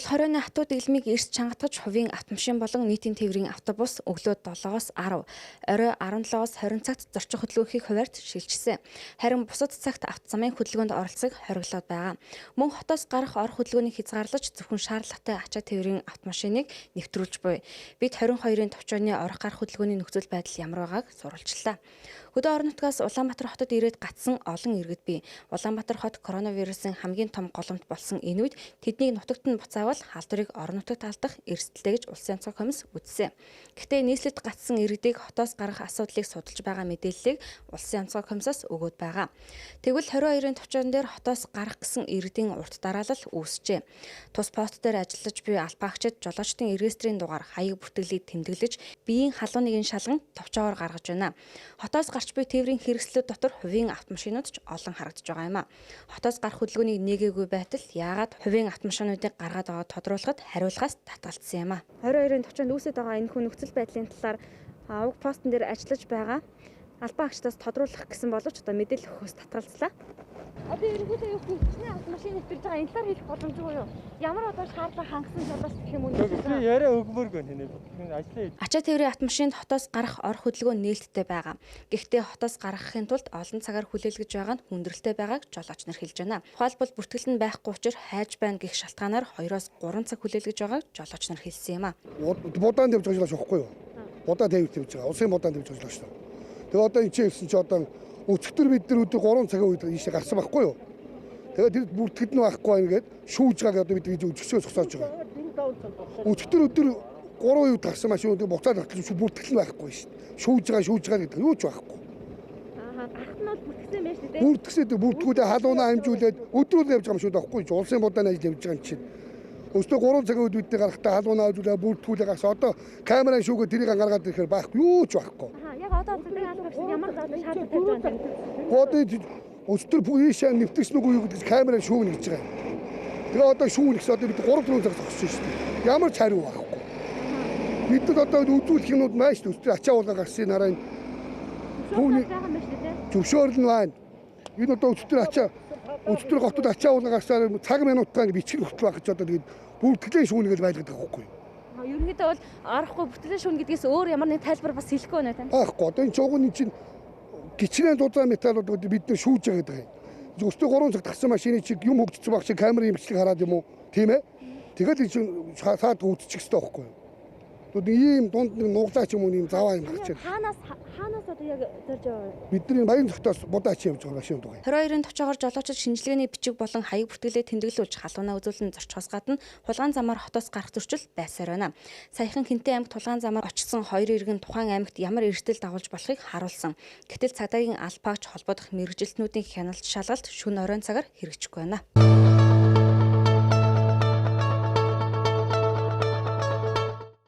Тэгвэл 20-ны хатуу дэглэмийг эрс чангатгаж хувийн автомашин болон нийтийн тээврийн автобус өглөө 7-оос 10, орой 17-оос 20 цагт зорчих хөдөлгөөнхийг хуваарьт шилжсэн. Харин бусад цагт автозамын хөдөлгөөнд оролцохыг хориглоод байгаа. Мөн хотоос гарах орох хөдөлгөөнийг хязгаарлаж зөвхөн шаардлагатай ачаа тээврийн автомашиныг нэвтрүүлж буй. Бид 22-ын товчооны орох гарах хөдөлгөөний нөхцөл байдал ямар байгааг сурвалжлаа. Хөдөө орон нутгаас Улаанбаатар хотод ирээд гацсан олон иргэд бий. Улаанбаатар хот коронавирусын хамгийн том голомт болсон энэ үед тэднийг нутагт нь буцаавал халдварыг орон нутагт алдах эрсдэлтэй гэж Улсын онцгой комисс үзсэн. Гэхдээ нийслэлд гацсан иргэдийг хотоос гаргах асуудлыг судалж байгаа мэдээллийг Улсын онцгой комиссаас өгөөд байгаа. Тэгвэл 22-ын товчоон дээр хотоос гарах гэсэн иргэдийн урт дараалал үүсжээ. Тус пост дээр ажиллаж буй алпаагчид жолоочдын регистрийн дугаар хаяг бүртгэлийг тэмдэглэж биеийн халуун нэгэн шалган товчоогоор гаргаж байна. Хотоос гарч буй тээврийн хэрэгслүүд дотор хувийн автомашинууд ч олон харагдаж байгаа юм а. Хотоос гарах хөдөлгөөнийг нээгээгүй байтал яагаад хувийн автомашинуудыг гаргаад байгааг тодруулахад хариулахаас татгалцсан юм а. 22-ын товчоонд үүсэт байгаа энэ хүн нөхцөл байдлын талаар уг постн дээр ажиллаж байгаа албан агчдаас тодруулах гэсэн боловч одоо мэдээлэл өгөхөөс татгалзлаа. Одоо ерөнхийдөө юу хичнээн автомашин нэвтэрж байгаа энэ талаар хэлэх боломжгүй юу? Ямар одоо шаардлага хангасан жолооч гэх юм уу? Би яриа өгмөргүй нэ. Ажлаа. Ачаа тээврийн автомашинд хотоос гарах орох хөдөлгөөн нээлттэй байгаа. Гэхдээ хотоос гаргахын тулд олон цагаар хүлээлгэж байгаа нь хүндрэлтэй байгааг жолооч нар хэлж байна. Тухайлбал бүртгэл нь байхгүй учраас хайж байна гэх шалтгаанаар 2-3 цаг хүлээлгэж байгааг жолооч нар хэлсэн юм а. Будаан тавьж байгаа жолооч байхгүй юу? Будаа тавьж байгаа. Улсын будаан тавьж байгаа жолооч. Тэгээ одоо энэ чинь ирсэн чи одоо өчигдөр бид нар өдөр 3 цагийн үед ийшээ гарсан байхгүй юу? Тэгээд тэр бүртгэл нь байхгүй байна гээд шүүж байгааг одоо бид гэж өчгсөө зогсоож байгаа. Өчигдөр өдөр 3 үед гарсан машинуудыг буцаад гартлаа шүү бүртгэл нь байхгүй шүү дээ. Шүүж байгаа гэдэг юу ч байхгүй. Аа, гарахт нь бол бүртгэсэн байх шүү дээ. Бүртгэсэн дээ, бүртгүүлээ халуунаа хамжуулаад өдрөөр явж байгаа юм шүү дээ байхгүй юу? Улсын будааны ажил явж байгаа юм чинь. Өстө 3 цагийн үед бид гарахтаа халуунаа хамжуулаад бүртгүүлээ гарсан. Одоо камерын шүүгээ тэрийг гаргаад ирэхээр байхгүй юу ч байхгүй. Яг одоо цэцэг албагч ямар шаардлага тавьж байгаа юм бэ? Одоо өчтөр ийшээ нэвтэрсэн үгүй юу гэдэг камераа шүүгнэ гэж байгаа юм. Тэгээ одоо шүүгнэ гэсэн одоо бид 3-4 цаг зогсож шүү дээ. Ямар ч хариу байхгүй. Бид нар одоо үзүүлэх юмнууд маш шүү дээ. Ачаа уулга гарсан нараа энэ түүний зөвшөөрөл нь байна. Энэ одоо өчтөр ачаа өчтөр хотод ачаа уулга гарсаар цаг минутаа бичиг хүртэл байх гэж одоо тэгээд бүртгэлийн шүүнэ гэж байлгадаг байхгүй юу? Ерөнхийдөө бол арахгүй бүртгэлийн шүүнэ гэдгээс өөр ямар нэг тайлбар бас хэлэхгүй байна тань. Аахгүй одоо энэ чугын чинь гिचнээ дузаа металлууд бид нэр шүүж байгаа гэдэг юм. Өстө 3 цагт гарсан машины чиг юм хөгжсөн баг чи камерын имжлэг хараад юм уу? Тийм ээ? Тэгэл чинь саад үүдчих хэрэгтэй байхгүй юу? Тэгвэл ийм дунд нэг нуглаа ч юм уу ийм заваа юм гарч байна. Хаанаас одоо яг зорж яваа? Бидний Баян цогтоос будаач явж байгаа машин дугаар. 22-ын товчоогоор жолоочид шинжилгээний бичиг болон хаяг бүртгэлээ тэмдэглүүлж халуунаа үзүүлэн зорчихоос гадна хулгайн замаар хотоос гарах зөрчил байсаар байна. Саяхан Хэнтэй аймагт хулгайн замаар очсон 2 иргэн тухайн аймагт ямар эрсдэл дагуулж болохыг харуулсан. Гэтэл цагдаагийн алпаагч холбогдох мэргэжилтнүүдийн хяналт шалгалт шөнө оройн цагаар хэрэгжихгүй байна.